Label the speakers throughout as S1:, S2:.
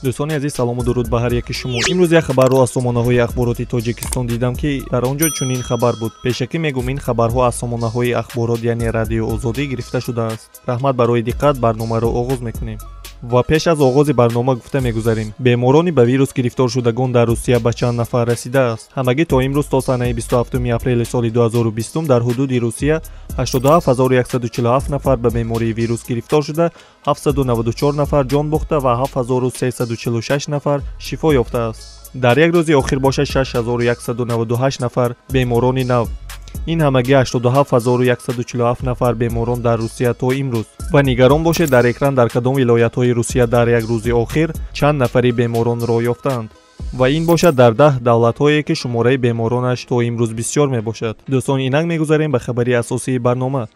S1: Дӯстони азиз, салому дуруд ба ҳар яки шумо. Имрӯз як хабарро аз сомонаҳои ахбороти Тоҷикистон дидам, ки дар он ҷо чунин хабар буд. Пешакӣ мегӯм, ин хабарҳо аз сомонаҳои ахборот, яъне Радиои Озодӣ гирифта шудааст. Раҳмат барои диққат, барномаро оғоз мекунем. Ва пеш аз оғози барнома гуфта мегузарем, беморони ба вирус гирифторшудагон дар Русия ба чанд нафар расидааст. Ҳамагӣ то имрӯз, то санаи 27 апрели соли 2020, дар ҳудуди Русия 87147 нафар ба бемории вирус гирифтор шуда, 794 нафар ҷон бохта ва 7346 нафар шифо ёфтааст. Дар як рӯзи охир бошад 6198 нафар беморони нав. Ин ҳамагӣ 87147 нафар беморон дар Русия то имрӯз. Ва нигарон бошед, дар экран дар кадом вилоятҳои Русия дар як рӯзи охир чанд нафари беморонро ёфтаанд. Ва ин бошад дар 10 давлатҳое, ки шумораи беморонаш то имрӯз бисёр мебошад. Дӯстон, инак мегузарем ба хабари асосии барнома.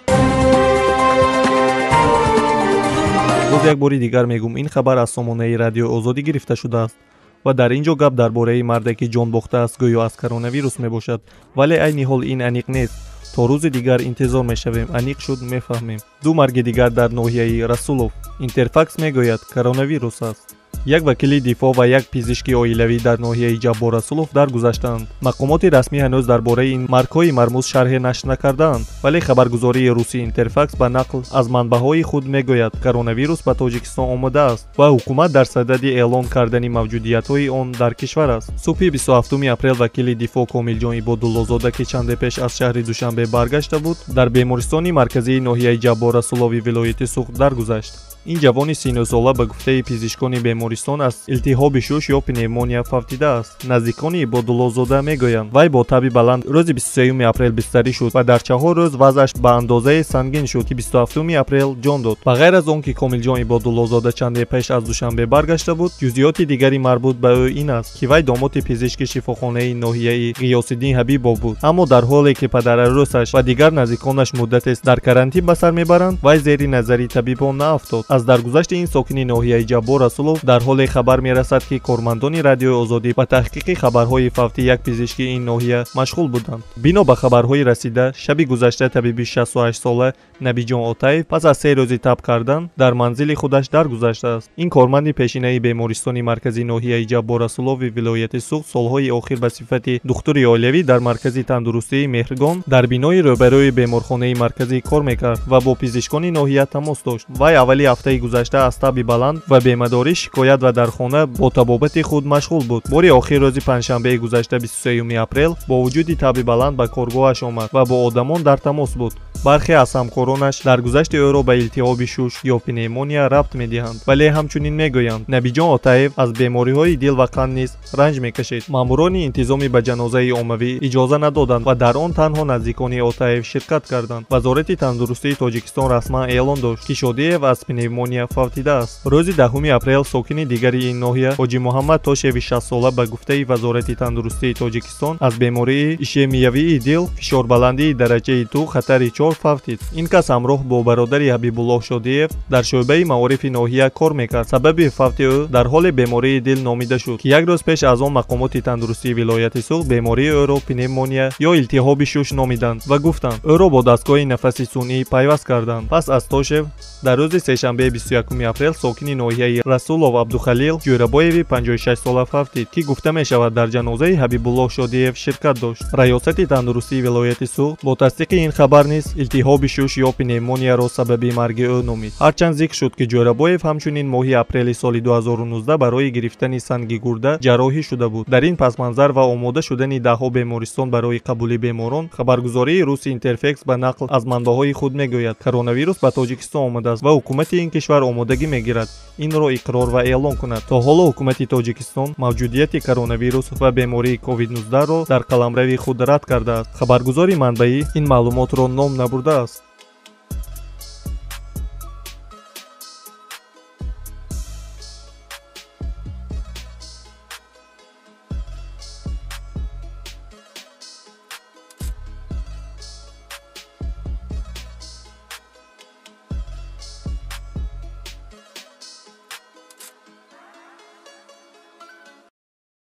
S1: Боз як бори дигар мегӯм, ин хабар аз сомонаи Радиои Озодӣ гирифта шудааст. Ва дар ин ҷо гап дар бораи марде, ки ҷон бохтааст, гӯё аз коронавирус мебошад, вале айни ҳол ин аниқ нест. То рӯзи дигар интизор мешавем, аниқ шуд мефаҳмем. Ду марги дигар дар ноҳияи Расулов. Интерфакс мегӯяд, коронавирус аст. Як вакили дифоъ ва як пизишки оилавӣ дар ноҳияи Ҷаббор Расулов даргузаштаанд. Мақомоти расмӣ ҳанӯз дар бораи ин маргҳои мармуз шарҳе нашр накардаанд, вале хабаргузории русии Интерфакс ба нақл аз манбаъҳои худ мегӯяд, коронавирус ба Тоҷикистон омадааст ва ҳукумат дар садади эълон кардани мавҷудиятҳои он дар кишвар аст. Субҳи 27 апрел вакили дифоъ Комилҷон Ибодуллозода, ки чанде пеш аз шаҳри Душанбе баргашта буд, дар бемористони марказии ноҳияи Ҷаббор Расулови вилояти Суғд даргузашт. Ин ҷавони 39сола ба гуфтаи пизишкони бемористон аз илтиҳоби шуш ё пневмония фавтидааст. Наздикони Ибодуллозода мегӯянд, вай бо таби баланд рӯзи 23 апрел бистарӣ шуд ва дар 4 рӯз вазъаш ба андозае сангин шуд, ки 27 апрел ҷон дод. Ба ғайр аз он ки Комилҷон Ибодуллозода чанде пеш аз Душанбе баргашта буд, ҷузъиёти дигари марбут ба ӯ ин аст, ки вай домоти пизишки шифохонаи ноҳияи Ғиёсиддин Ҳабибов буд. Аммо дар ҳоле ки падарарӯсаш ва дигар наздиконаш муддатест дар карантин ба сар мебаранд, вай зери назари табибон наафтод. Аз даргузашти ин сокини ноҳияи Ҷаббор Расулов дар ҳоле хабар мерасад, ки кормандони Радиои Озодӣ ба таҳқиқи хабарҳои фавти як пизишки ин ноҳия машғул буданд. Бино ба хабарҳои расида, шаби гузашта табиби 68сола Набиҷон Отаев пас аз 3 рӯзи таб кардан дар манзили худаш даргузаштааст. Ин корманди пешинаи бемористони марказии ноҳияи Ҷаббор Расулови вилояти Суғд солҳои охир ба сифати духтури оилавӣ дар маркази тандурустии Меҳргон дар бинои рӯбарӯи беморхонаи марказӣ кор мекард ва бо пизишкони ноҳия тамос дошт. Вай аввали ҳафтаи гузашта аз таби баланд ва бемадорӣ шикоят ва дар хона бо табобати худ машғул буд. Бори охир рӯзи панҷшанбеи гузашта 23 апрел бо вуҷуди таби баланд ба коргоҳаш омад ва бо одамон дар тамос буд. Бархе аз ҳамкоронаш даргузашти ӯро ба илтиҳоби шуш ё пневмония рабт медиҳанд, вале ҳамчунин мегӯянд, Набиҷон Отаев аз бемориҳои дил ва қанд низ ранҷ мекашид. Маъмурони интизомӣ ба ҷанозаи оммавӣ иҷоза надоданд ва дар он танҳо наздикони Отаев ширкат карданд. Вазорати тандурустии Тоҷикистон расман эълон дошт, ки Шодиев аз пневмония фавтидааст. Рӯзи 10 апрел сокини дигари ин ноҳия Ҳоҷи Муҳаммад Тошеви 60сола ба гуфтаи Вазорати тандурустии Тоҷикистон аз бемории ишемиявии дил, фишорбаландии дараҷаи 2, хатари 4 фавтид. Ин кас ҳамроҳ бо бародари Ҳабибуллоҳ Шодиев дар шӯъбаи маорифи ноҳия кор мекард. Сабаби фавти ӯ дар ҳоли бемории дил номида шуд, ки як рӯз пеш аз он мақомоти тандурустии вилояти Суғд бемории ӯро пневмония ё илтиҳоби шуш номиданд ва гуфтанд, ӯро бо дастгоҳи нафаси сунъӣ пайваст карданд. Пас аз Тошев дар рӯзи сешанбе 21 апрел сокини ноҳияи Расулов Абдухалил Ҷӯрабоеви 56сола фавтид, ки гуфта мешавад дар ҷанозаи Ҳабибуллоҳ Шодиев ширкат дошт. Раёсати тандурустии вилояти Суғд бо тасдиқи ин хабар низ илтиҳоби шуш ё пневмонияро сабаби марги ӯ номид. Ҳарчанд зикр шуд, ки Ҷӯрабоев ҳамчунин моҳи апрели соли 2019 барои гирифтани санги гурда ҷарроҳӣ шуда буд. Дар ин пасманзар ва омода шудани даҳҳо бемористон барои қабули беморон, хабаргузории руси Интерфакс ба нақл аз манбаъҳои худ мегӯяд, коронавирус ба Тоҷикистон омадааст ва ҳукумати ин кишвар омодагӣ мегирад инро иқрор ва эълон кунад. То ҳоло ҳукумати Тоҷикистон мавҷудияти коронавирус ва бемории COVID-19-ро дар қаламрави худ рад кардааст. Хабаргузори манбаӣ ин маълумотро ном набурдааст.